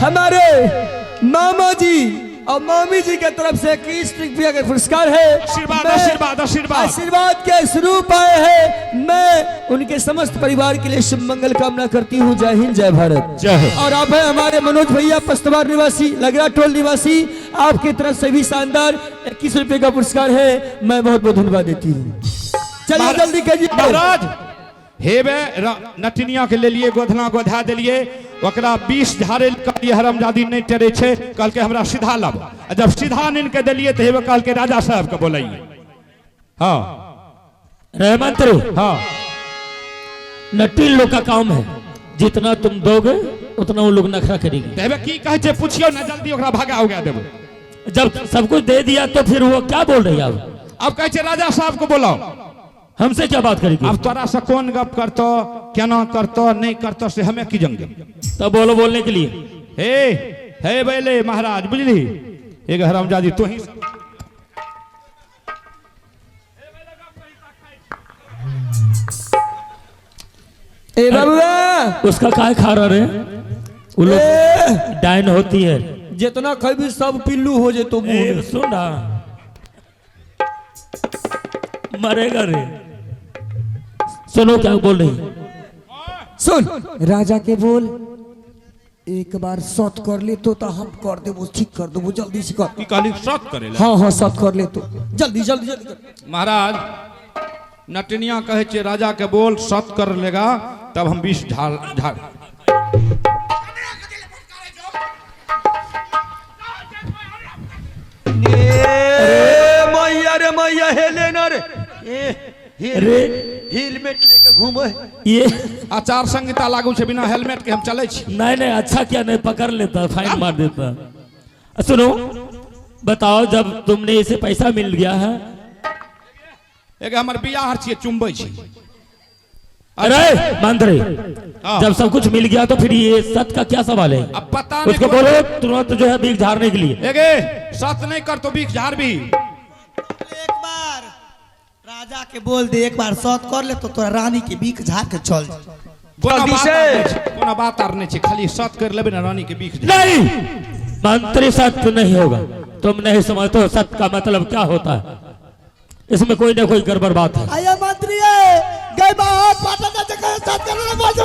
हमारे मामा जी और मामी जी के तरफ से 21 रुपया का पुरस्कार है। आशीर्वाद, आशीर्वाद, आशीर्वाद। आशीर्वाद के स्वरूप आए हैं। मैं उनके समस्त परिवार के लिए शुभ मंगल कामना करती हूँ। जय हिंद, जय भारत। जय हो। और आप है हमारे मनोज भैया, पस्तवार निवासी, लगरा टोल निवासी, आपकी तरफ से भी शानदार 21 रुपए का पुरस्कार है। मैं बहुत बहुत धन्यवाद देती हूँ। चलिए, जल्दी कीजिए। महाराज, हेबे नटिनिया के लेलिए, गोधना गोधा देलिए, ओकरा 20 झाड़े कहलिए, हरामजादी नहीं टेरे छै। कहलकै हमरा सीधा लाब। आ जब सीधा नीन के देलिए तऽ हेबे कहलकै राजा साहब के बोलाइए। हाँ। रे मंत्री। हाँ। नटीन लोग का काम है, जितना तुम दोगे उतना वो लोग नखरा करेंगे। तऽ हेबे की कहै छै, पुछियौ ने जल्दी, ओकरा भगा उगा देबै। जब सब कुछ दे दिया तो फिर वो क्या बोल रही है अब? अब कहै छै राजा साहब के बोलाओ। हमसे क्या बात करेगी? अब तोरा से कोन गप करतो, केना करतो, नहीं करतो, से हमें की जंगे। तब बोलो बोलने के लिए। हे हे बैले महाराज, बुझली, एक हरामजादी तू ही। ए बबुआ। उसका काय खा रहा रे? वो लोग डायन होती है। जितना खैबी सब पिल्लू हो जेतो मुंह ए, में। सुन ना, मरेगा रे। सुनो क्या बोल रही। सुन, राजा के बोल, एक बार सत कर ले तो हम कर देबो, ठीक कर देबो, जल्दी से कर। की कहली, सत करे ला? हाँ हाँ, सत कर ले तो जल्दी जल्दी जल्दी कर। महाराज, नटनिया कहै छै राजा के बोल, सत कर लेगा तब हम 20 झाड़ झाड़। ए मैया रे मैया, हेले ना रे ए अरे। हेलमेट लेके घूमे। ये आचार संहिता लागू छै, बिना हेलमेट के हम चलै छी। नहीं नहीं, अच्छा क्या नहीं पकड़ लेता, फाइन मार देता। सुनो, बताओ, जब तुमने इसे पैसा मिल गया है। एक हमर बियाह छियै, चुम्बै छी। अरे मंत्री। हाँ। जब सब कुछ मिल गया तो फिर ये सत का क्या सवाल है? अब पता नहीं। उसको बोलो तुरंत जो है भीख झाड़ने के लिए। एगे, सत नहीं कर तो बीख झाड़ भी। एक बार राजा के बोल दे, एक बार सत कर ले तो तोरा रानी के बीख झाड़ के चल जा। कोनो जल्दी बात से। आर नहि छै, कोनो बात आर नहि छै, खाली सत कर लेबै ने, रानी के बीख झाड़। नहीं मंत्री, सत्य नहीं होगा। तुम नहीं समझते हो सत्य का मतलब क्या होता है। इसमें कोई ना कोई गड़बड़ बात है। आया मंत्री है गए बाहर पाटन जगह सत कर ले बोल।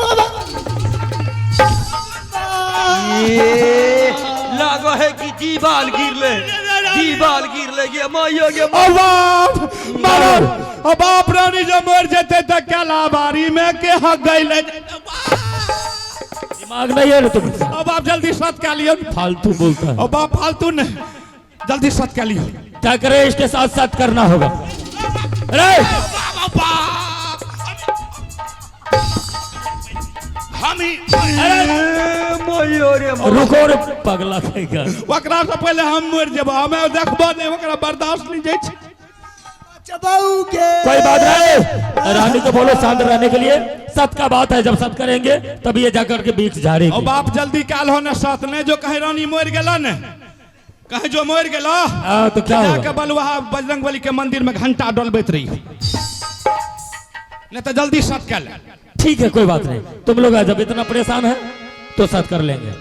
ए लागो है कि दीवाल गिरले, दीवाल गिरले गे मैया गे। ओ बाप मारो, ओ बाप, रानी जब मर जेते त केलाबारी में के हक गइले? दिमाग नहीं है ना तुम? ओ बाप, जल्दी सत कह लियो। फालतू बोलता है। ओ बाप, फालतू नहीं, जल्दी सत कह लियो। क्या करे, इसके साथ साथ करना होगा। अरे। बाप, हम ही मैया रे। रुको रे, पगला कहेगा। ओकरा से पहले हम मर जेबो, हमे देखबो नहीं, ओकरा बर्दाश्त नहीं जाइ छै। चबाऊ के। कोई बात नहीं, रानी को बोलो शांत रहने के लिए। सत का बात है, जब सत करेंगे तब ये जाकर के बीच ओ झाड़ेगी। बाप, जल्दी काल हो ने सत, नहीं जो कहे रानी मर गेला ने, कहे जो मर गेला। हाँ, तो क्या जाके होगा? बलुआ बजरंग बली के मंदिर में घंटा डोलबैत रही, नहीं तो जल्दी सत कर ले। ठीक है, कोई बात नहीं। तुम लोग जब इतना परेशान है तो सत कर लेंगे।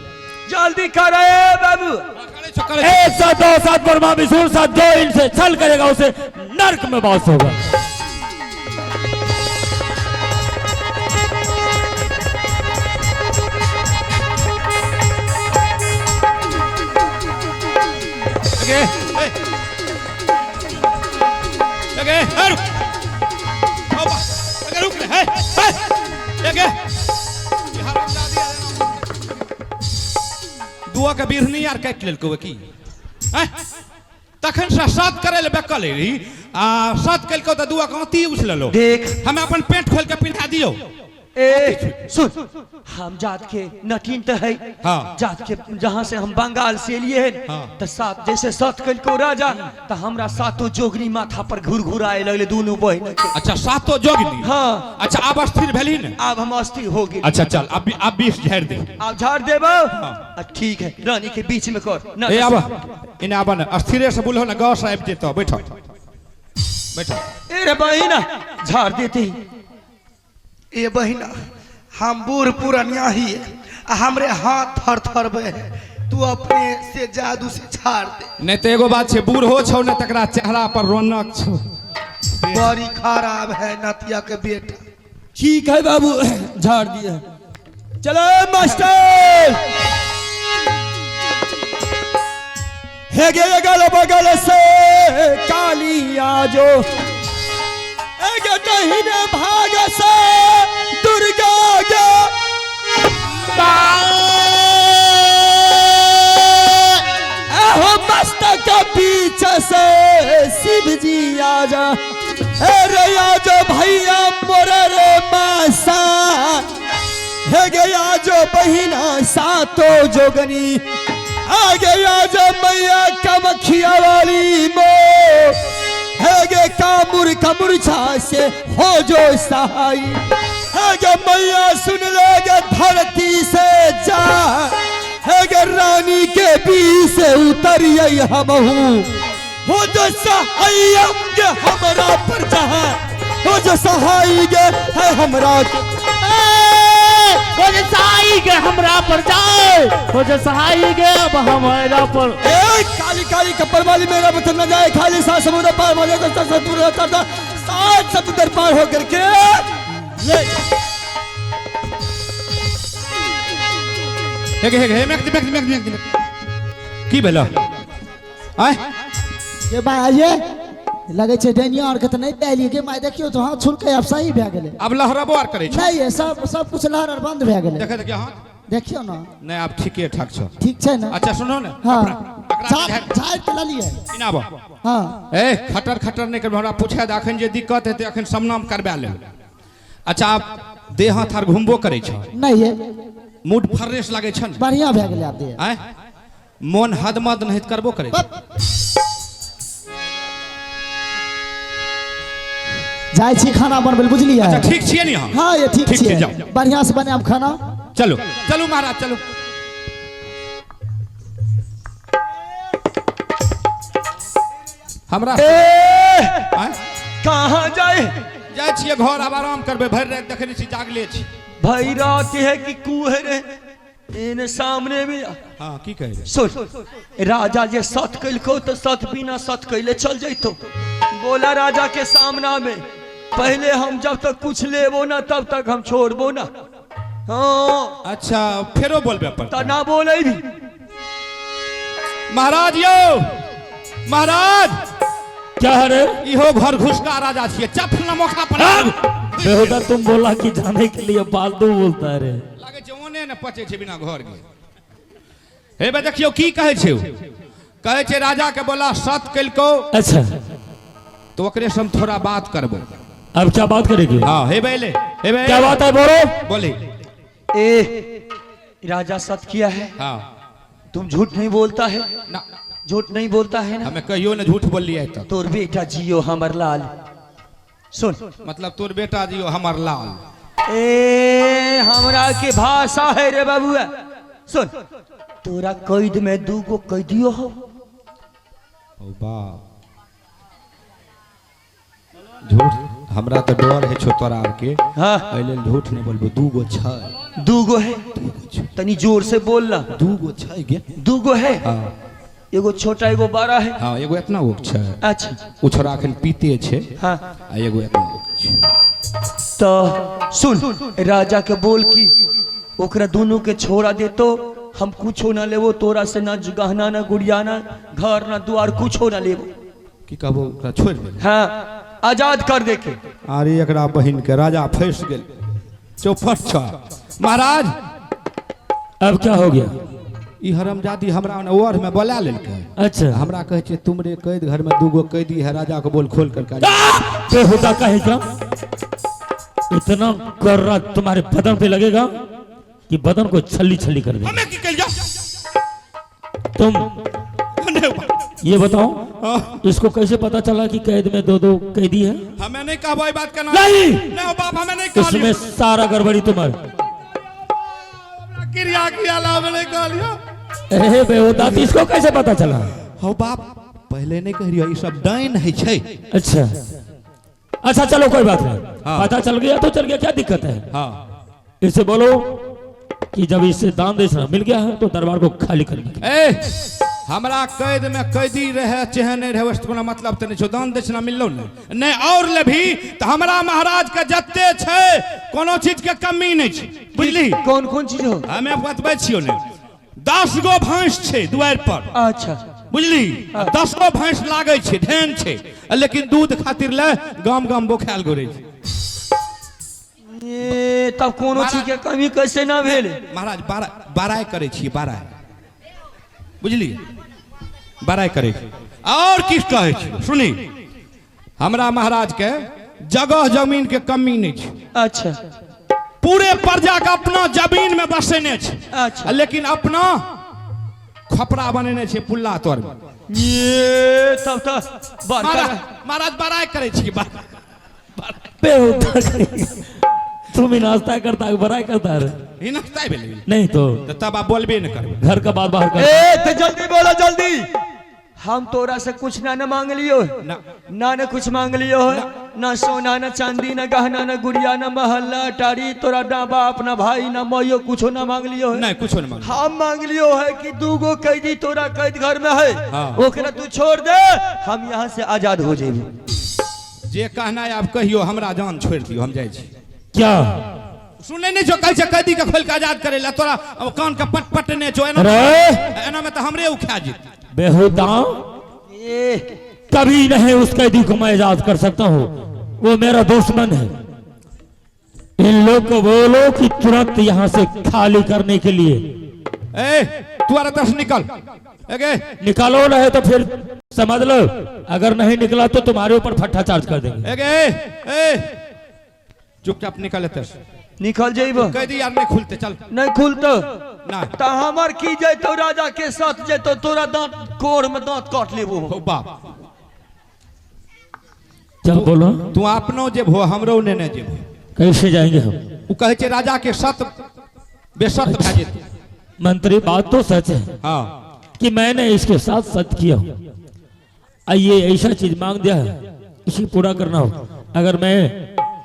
जल्दी करे बाबू। करै छौ, करै छौ। एक साथ, दो साथ, ब्रह्मा विष्णु साथ, जो इनसे छल करेगा उसे नर्क में वास होगा। एगे, ए। एगे, ए, रुक। ओ बा, एगे, रुक रे, हे, हे, एगे। ई हरामजादी आर दुआ के बिरनी आर काटि लेलकौ की? हैं? तखन से सत करै लए बेकल रही आ सत केलकौ तऽ दुआ के आँती उछललो। देख। हमे अपन पेंट खोल के पिन्हा दियौ। ए सुन, हम जात के नटीन तो है। हाँ। जात के जहाँ से हम बंगाल से लिए हैं। हाँ। तो सात जैसे सत कल राजा तो हमरा सातो जोगनी माथा पर घूर घूर आए लगले दोनों बहन के। अच्छा, सातो जोगनी? हाँ। अच्छा, आब स्थिर भेली ने? अब हम अस्थिर हो गए। अच्छा चल, अब अब 20 झाड़ि दे। अब झाड़ देबो। ठीक है, रानी के बीच में कर ना। ए आब इने आब ने, स्थिरे से बोलहो ने, गौ साहब जेतो। बैठो बैठो। ए रे बहिना, झाड़ देते ही। ए बहिना, हम बूढ़ पुरनिया ही आ हमरे हाथ थर थर बहे तू अपने से जादू से झाड़ दे। नहि तऽ एगो बात छै, बूढ़ो छौ ने तकरा चेहरा पर रौनक छौ। बड़ी खराब है नतिया के बेटा। ठीक है बाबू, झाड़ दिया। चलो मास्टर, हे गे अगल बगल से काली आजो, एगे दहिने भाग से दुर्गा गे, एहो मस्तक पीछे से शिव जी आजा। अरे आजो भैया मोरे रे मासा, हे गे आजो बहिना सातो जोगनी, आगे आजो मैया कमखिया वाली मो, हे गे कामुर कमुरछा से हो जो सहाई, हे गे मैया सुन ले गे धरती से जा, हे गे रानी के बीच से उतरिए हमहू, हो जो सहाय गे हमरा पर जहाँ, हो जो सहाय गे है हमरा के। हो जे सहाय गे हमरा पर जाए, हो जे सहाय गे अब हमरा पर। ए काली काली कपड़ वाली मेरा वचन न जाए खाली, सात समुद्र पार हो जाए, सात समुद्र सात समुद्र पार हो करके ले। हे हे हे मेक मेक मेक मेक की भेल आय? गे माय, आइए लगै छै डैनिया आर के तऽ नहि पालियै गे माय। देखियौ तऽ हाथ छुलकै, आब सही भए गेलै। आब लहरबो आर करै छै? नहि ये, सब सब कुछ लहर आर बंद भए गेलै। देखै देखियौ हाथ। देखियौ ने। नहि, आब ठीके ठाक छौ। ठीक छै ने? अच्छा सुनो ने। हाँ। एकरा झाड़ि तऽ लेलियै। इनाबो। हाँ। ए खटर खटर नहि करबै, हमरा पूछे दे, अखन जे दिक्कत हेतै अखन समनाम करबा लेब। अच्छा आब देह हाथ आर घुमबो करै छौ? नहि ये। मूड फ्रेश लागै छ ने? बढ़िया भए गेलै आब देह। आँय, मोन हदमद नहि करबो करै छै? जाइ छी खाना बनबै लए, बुझलियै? अच्छा ठीक छियै ने अहाँ? हाँ ये ठीक ठीक छियै। छै, जाउ। बढ़िया से बनायब खाना। चलू चलू महाराज चलू। हमरा आँय? कहाँ जाए? जाइ छियै घर, आब आराम करबै, भरि राति देखै नहि छी जागले छी। भाई रात है कि कुहर है इन सामने भी। हाँ की कहै रहे? सुन, राजा जे सत कैलको तो सत बिना सत कैले चल जैतो। बोला राजा के सामना में पहले हम जब तक कुछ लेबो ना तब तक हम छोड़बो ना। हाँ। अच्छा फेरो बोलबे पर? त ना बोले भी। महाराज यौ महाराज। क्या है रे? इहो घर घुसका राजा छियै, चप न मोखा पर। बेहुदा तुम बोला कि जाने के लिए फालतू बोलता है रे। लागै छै ओने ने पचै छै बिना घर के। हे बे देखियौ की कहै छै ओ। कहै छै राजा के बोला सत केलको। अच्छा। तो ओकरे से हम थोड़ा बात करबो। अब क्या बात करेगी? हाँ हे बे ले, हे बे। क्या बात है बोलो? बोली। ए राजा सत किया है। हाँ। तुम झूठ नहीं बोलता है ना। झूठ नहीं बोलता है ना? हमें कहियो ने झूठ बोलिए तक। तोर बेटा जियो हमर लाल। सुन। मतलब तोर बेटा जियो हमर लाल। ए हमरा के भाषा है रे बाबुआ। सुन, तोरा कैद में दूगो कैदियो हो। ओ बाप, झूठ हमरा तो डर है छो तोरा आर के। हाँ। एहि लेल झूठ नहीं बोलबो, दूगो छै। दूगो है? तनी जोर से बोल ना। दूगो छै गे। दूगो है? हाँ। एगो छोटा एगो बड़ा है। हाँ एगो एतना गो छै। अच्छा। ओ छोरा अखन पीते छै। हाँ। आ एगो एतना गो छै। तो सुन, राजा के बोल की ओकरा दोनों के छोड़ा दे तो हम कुछो ना लेबो तोरा से, ना गहना ना गुड़ियाना घर ना द्वार कुछो ना लेबो। की कहबो ओकरा छोड़ दे? हाँ आजाद कर दे के। अरे एकरा बहिन के राजा फंस गेल, चौपट छ महाराज। अब क्या हो गया? ई हरामजादी हमरा ने ओर में बोला लेलकै। अच्छा। हमरा कहै छै तुमरे कैद घर में दूगो कैदी है, राजा को बोल खोल कर का। बेहुदा कहे क्या इतना कर्रा तुम्हारे बदन पे लगेगा कि बदन को छल्ली छल्ली कर दे। हमें की कहियो? तुम ये बताओ इसको कैसे पता चला कि कैद में दो दो कैदी है? हमें नहीं कहबो ई बात के ना। नहीं। नहीं बाप, हमें नहीं कहलियो। इसमें सारा गड़बड़ी तुम्हारी। क्रिया किया ला हमें नहीं कहलियो। अरे बेहुदा, तो इसको कैसे पता चला? हो बाप, पहले नहीं कह रही, सब डाइन है छै। अच्छा अच्छा चलो कोई बात नहीं। हाँ। पता चल गया तो चल गया, क्या दिक्कत है? हाँ। इसे बोलो कि जब इसे दान दक्षिणा मिल गया है तो दरबार को खाली करने के। ए, हमरा कैद में कैदी रहे चाहे नहीं रहे, ओहिसँ कोनो मतलब तऽ नहि छौ। दान दक्षिणा मिललो ने नहि और लेबही तऽ हमरा महाराज के जते छै कोनो चीज के कमी नहि छै, बुझली? कोन कोन चीज हो? हमे बतबै छियौ ने, 10 गो भैंस छै दुआरि पर। अच्छा। बुझली? 10 गो भैंस लागै छै, ढेन छै, लेकिन दूध खातिर ले गाम गाम बोखायल घुरै छै। ए, तब कोनो चीज के कमी कैसे ना भेल? महाराज, बड़ाइ करै छी, बड़ाइ, बुझली? बड़ाइ करै छी। और की कहै छी सुनी, हमरा महाराज के जगह जमीन के कमी नहि छै। अच्छा। पूरे प्रजा के अपना जमीन में बसेने छै। अच्छा। लेकिन अपना खपरा बनेने छै पुल्ला तर में। ये तब तो बड़का महाराज बड़ाइ करै छी, बेहुदा तुम ही नाश्ता करता है, बड़ाई करता है। ई नाश्ता भेलै। नहीं तो तऽ तब आब बोलबे नहि करबै। घर का बात बाहर कर। ए तो जल्दी बोलो जल्दी, हम तोरा से कुछ ना न मांग लियो। ना। ना न कुछ मांग लियो है, ना सोना ना चांदी ना गहना ना गुड़िया ना महल अटारी, तोरा ना बाप ना भाई ना मइयो, कुछो ना मांग लियो है। नहीं, कुछो नहीं मांग। हम मांग लियो है कि 2 गो कैदी तोरा कैद घर में है। हाँ। ओकरा तू छोड़ दे, हम यहाँ से आजाद हो जेबे। जे कहना है आब कहियो, हमरा जान छोड़ दियो, हम जाइ छी। क्या? सुनै नहि छौ, कहै छै कैदी के खोलि के आजाद करै लए, तोरा कान के पट पट नहि छौ एना। अरे एना में तऽ हमरे उखा जेतै। बेहुदा, ए कभी नहीं उस कैदी को मैं आजाद कर सकता हूँ, वो मेरा दुश्मन है। इन लोग को बोलो कि तुरंत यहाँ से खाली करने के लिए। ए, तू आर एतऽ से निकल एगे। निकालो नहीं तो फिर समझ लो, अगर नहीं निकला तो तुम्हारे ऊपर फट्टा चार्ज कर देंगे। एगे, ए, चुपचाप निकल एतऽ से। निकल जेब। कैदी यार नहीं खुलते, चल। नहीं खुलतो? ना। तो हमर की जैतो, राजा के साथ जैतो, तोरा दांत कोर में दांत काट लेबो। हो बाप। चल बोलो। तू अपनो जेबहो, हमरो नेने जेबहो। कैसे जाएंगे हम? ओ कहै छै राजा के सत बेसत भए जेतै। मंत्री, बात तो सच है हाँ। कि मैंने इसके साथ सच किया हूं। और ये ऐसा चीज मांग दिया है, इसे पूरा करना हो। अगर मैं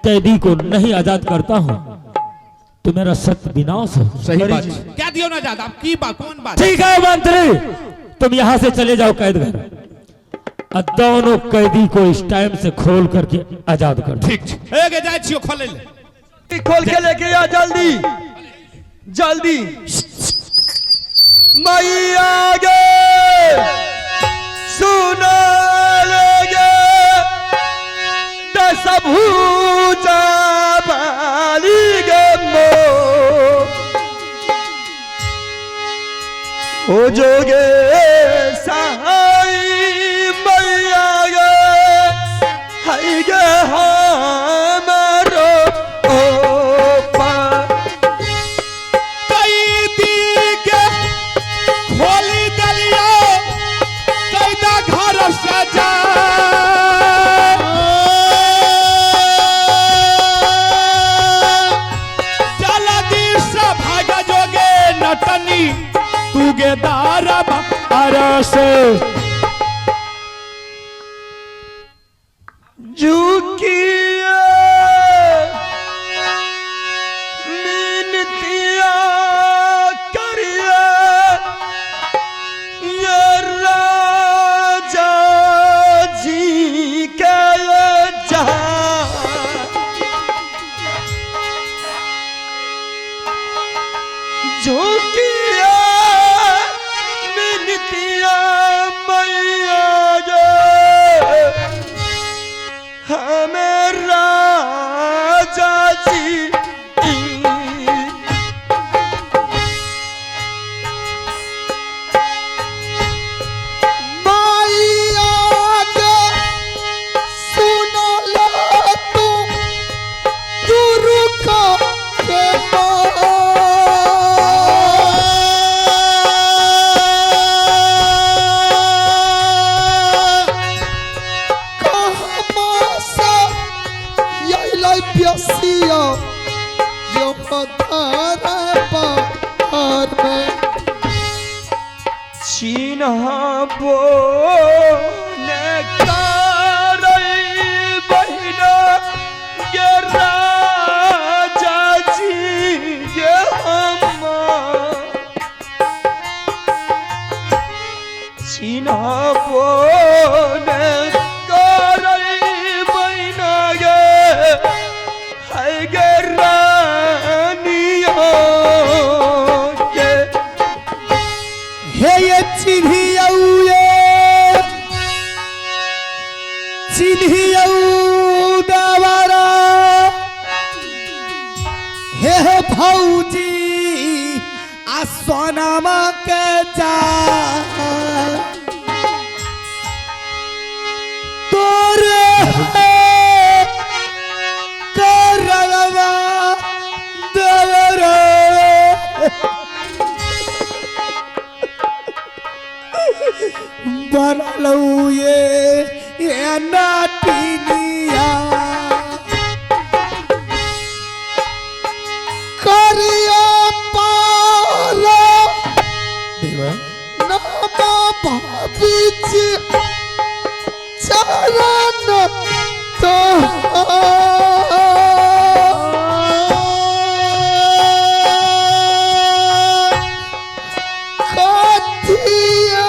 कैदी को नहीं आजाद करता हूं तो मेरा सत्य विनाश हो। सही बात छै। क्या दियो ना ज्यादा की बात, कौन बात? ठीक है मंत्री, तुम यहां से चले जाओ कैद घर और दोनों कैदी को इस टाइम से खोल करके आजाद कर दो। ठीक छै, एगे जाइ छियो खोलै ले। खोल के लेके आ जल्दी जल्दी। मैया गे, सुन गे, दस भूजा बाली गे मो ओ जोगे साई मैया गे, हाय गे हमरो ओ पा कैदी के खोली देलियो, कैदा घर से जा। जल्दी से भाग जोगे नटनी तू गे दारब अरस। झुकिए मिनतिया करिए ये राजा जी के जा। झुकिए मिनतिया मैया गे, हमें राजा जी। माइया के सुन लो तू दुर्ग के कहमा से यही प्यसिया यो पार में। चिन्हबो ने करई बहिना गे राजा जी गे हम। चिन्हबो ने करै बहिना गे है गे रानियो के। हे ये चिन्हियौ ये चिन्हियौ दवरा हे हे भौजी आ सोनामा के जा तोरे करवा दवरा बनलौ ये ये नाटिनिया करिया पारा नामा भाभी चरण तो काथिया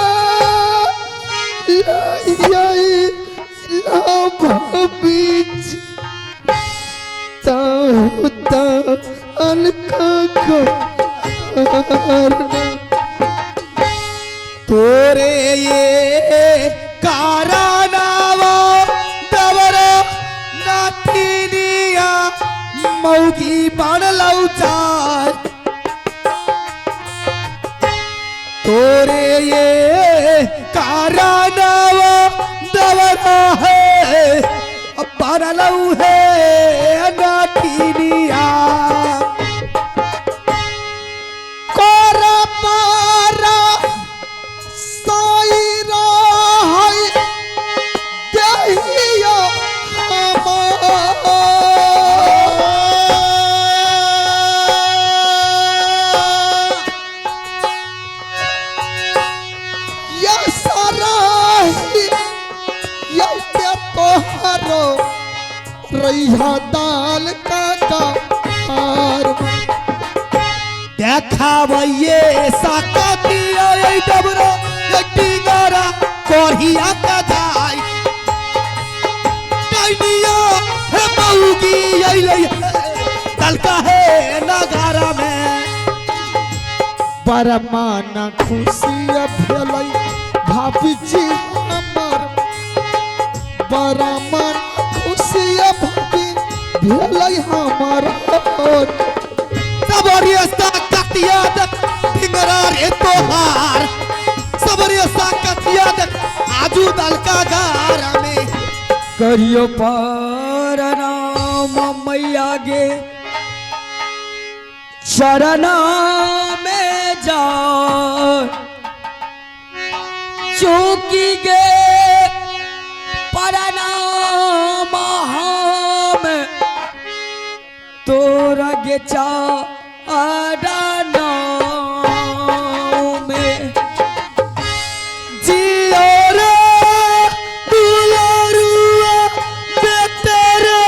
तोरे ये कारनावा दवरा नाथिनिया मौगी बनलौ जाय तोरे ये कारनावा दवरा है बनलौ है नाथिनिया कर पारा साईरा है देहिया हमार। या सराही या ते तोहरो रैहा दाल का हार देखावैये साकतिया ए डबरा ए टिंगरा कोरिया का जाय डाइनिया हे मौगी अइलै तलका है नगारा में परमाना खुशी भेलै भाभी हमर बरमान खुशी भाभी भेलै हमर। सबरिया साकतिया देख टिंगरा रे तोहार सबरिया साकतिया देख आजू दलका गारा में करियो पर राम मैया गे चरण में जा चूकी गे परनाम हम तोरा गे चरण में। जियो रे दुलारुआ बेटे रे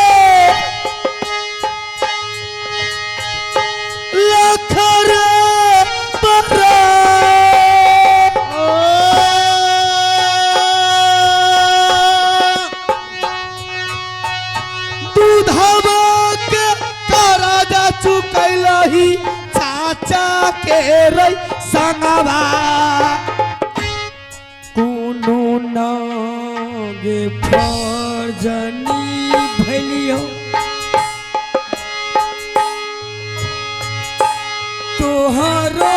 लख रे बरा दूधवा के कराजा चुकैलही चाचा के रे संगवा कोनो नागे फर्जनी भैलियो तोहरो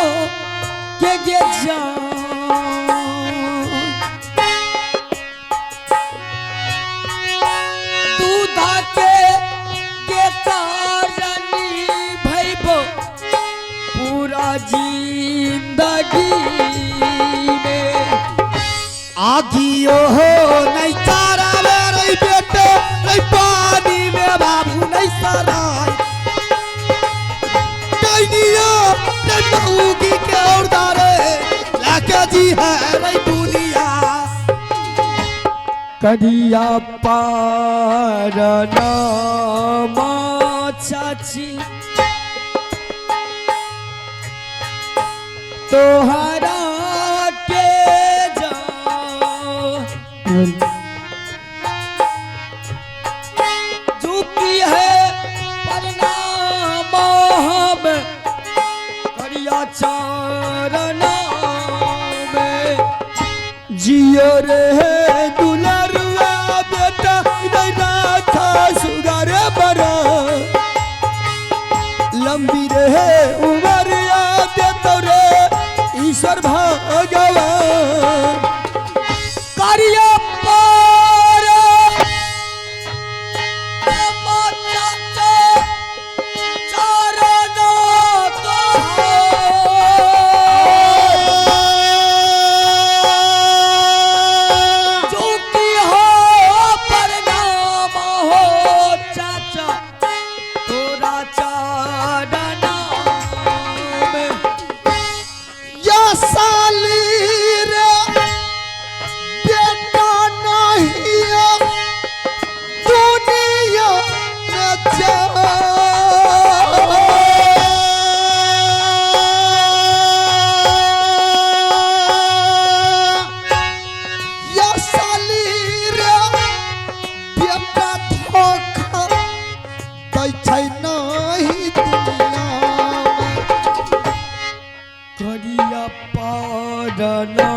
के गे जान दूधा के कारनी भैबो पूरा जिंदगी में। आगियो हो नहीं चारा में रही बेटे नहीं पानी में बाबू नहीं सराय डाइनिया नहीं मऊगी के और दारे लाके जी है रही दुनिया करिया पार नामा चाची तोहरा के जा। जियो रे दुलरुआ बेटा राखा सुगर बरा लंबी रे उमर देतो रे ईश्वर भगवान कार्य पार चूकी हो प्रणाम हो चाचा तोरा चरणा में। या साली रे बेटा नहीं दुनिया में जा। या साली रे बेटा धोखा दै छै नहीं दुनिया में। करिया पारना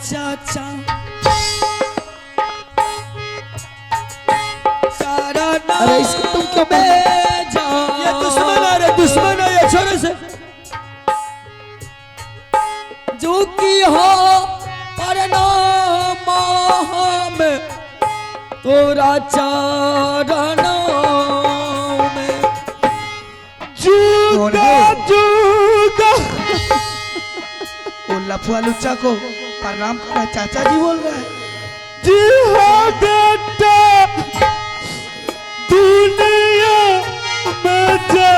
चाचा चरणा अरे इसको तुम क्यों बोल रहे में जा। ये दुश्मन है रे दुश्मन है ये छोरे से झुकी हो प्रणाम में तोरा चरणों में। कौन है? जुगा वो लफुआ लुच्चा को प्रणाम कर रहा है, चाचा जी बोल रहा है। जी हाँ बेटा दुनिया में जा।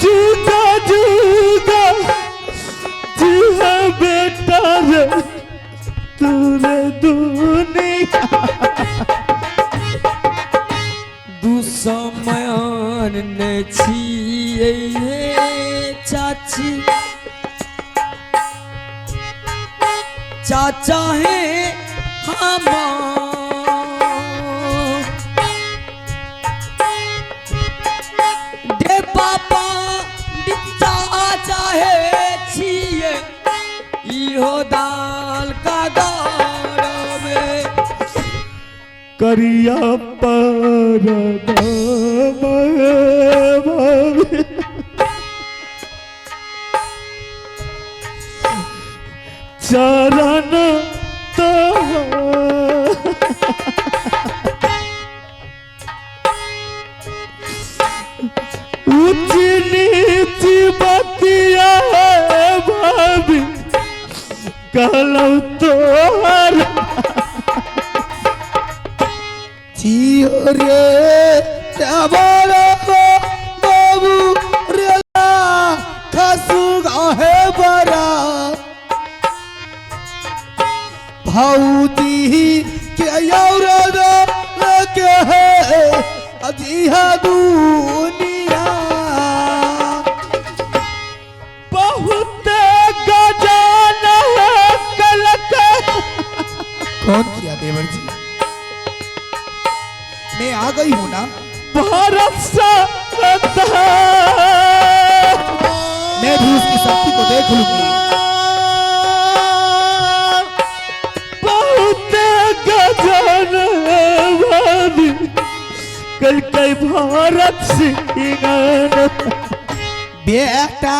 जुगा जुगा जी हाँ बेटा रे तूने दुनिया दुश्मन ने छियै हे चाची चाचा है हम दे पापा चाचा है छियै इहो दाल का गार में। करिया पर चरण तो ऊंच नीच बतिया भाभी कहलौ तोहर जियो रे देवर बाबू रे खसु है बरा भौजी के और के है अजिहा दुनिया। बहुत गजान है कलक। कौन किया देवर जी? मैं आ गई हूं ना। भारत मैं भी उसकी शक्ति को देख लूंगी। बहुत गजान भाभी कल कई भारत सिंह बेटा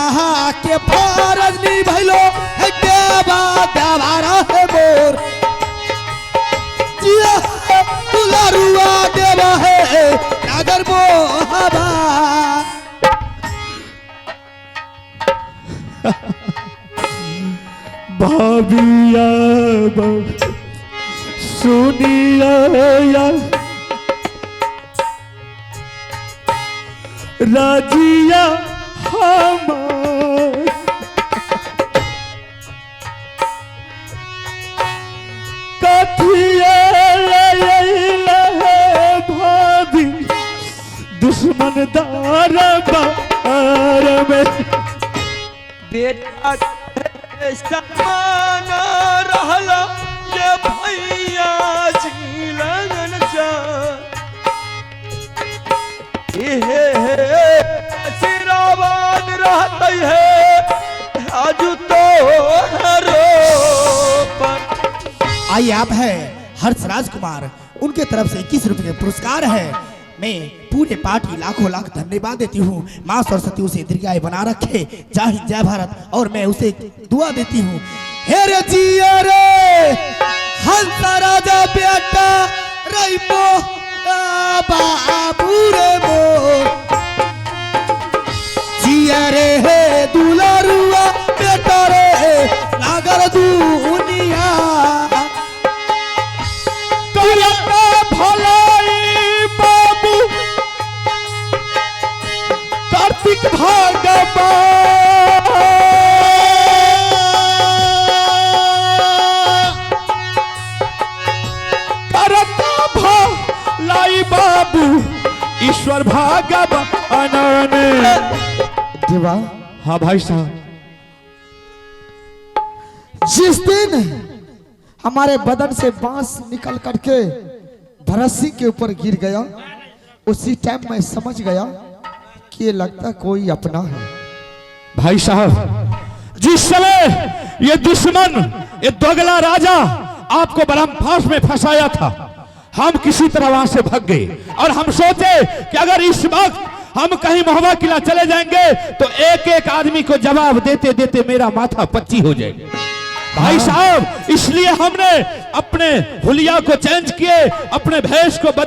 के फरज निभैलो है देवा देवारा है मोर जिया दुलारुआ देवा है नागर मोहबा। भाभिया सुनिया राजिया हमार कथिया भाभी दुश्मन दार बार में बेटा समान रहला ये भैया जी लगन जा। आइए आप है हर्ष राजकुमार, उनके तरफ से 21 रुपये पुरस्कार है। मैं पूरे पार्टी लाखों लाख धन्यवाद देती हूँ। माँ सरस्वती उसे दीर्घायु बना रखे। जय हिंद जय भारत। और मैं उसे दुआ देती हूँ। हे रे जिया रे हंस राजा बेटा रईमो बाबू रे मो जिया रे हे दुलारुआ बेटा रे नागर दुनिया करता भलाई बाबू कार्तिक भगवान, करता भलाई बाबू ईश्वर भगवान। देवा, हाँ भाई साहब, जिस दिन हमारे बदन से बांस निकल करके भरत सिंह के ऊपर गिर गया, उसी टाइम मैं समझ गया कि ये लगता कोई अपना है। भाई साहब, जिस समय ये दुश्मन, ये दोगला राजा आपको ब्रह्मफास में फंसाया था, हम किसी तरह वहां से भाग गए और हम सोचे कि अगर इस वक्त हम कहीं महुआ किला चले जाएंगे तो एक एक आदमी को जवाब देते देते मेरा माथा पच्ची हो जाएगा। भाई साहब, इसलिए हमने अपने हुलिया को चेंज किए, अपने भेष को बदल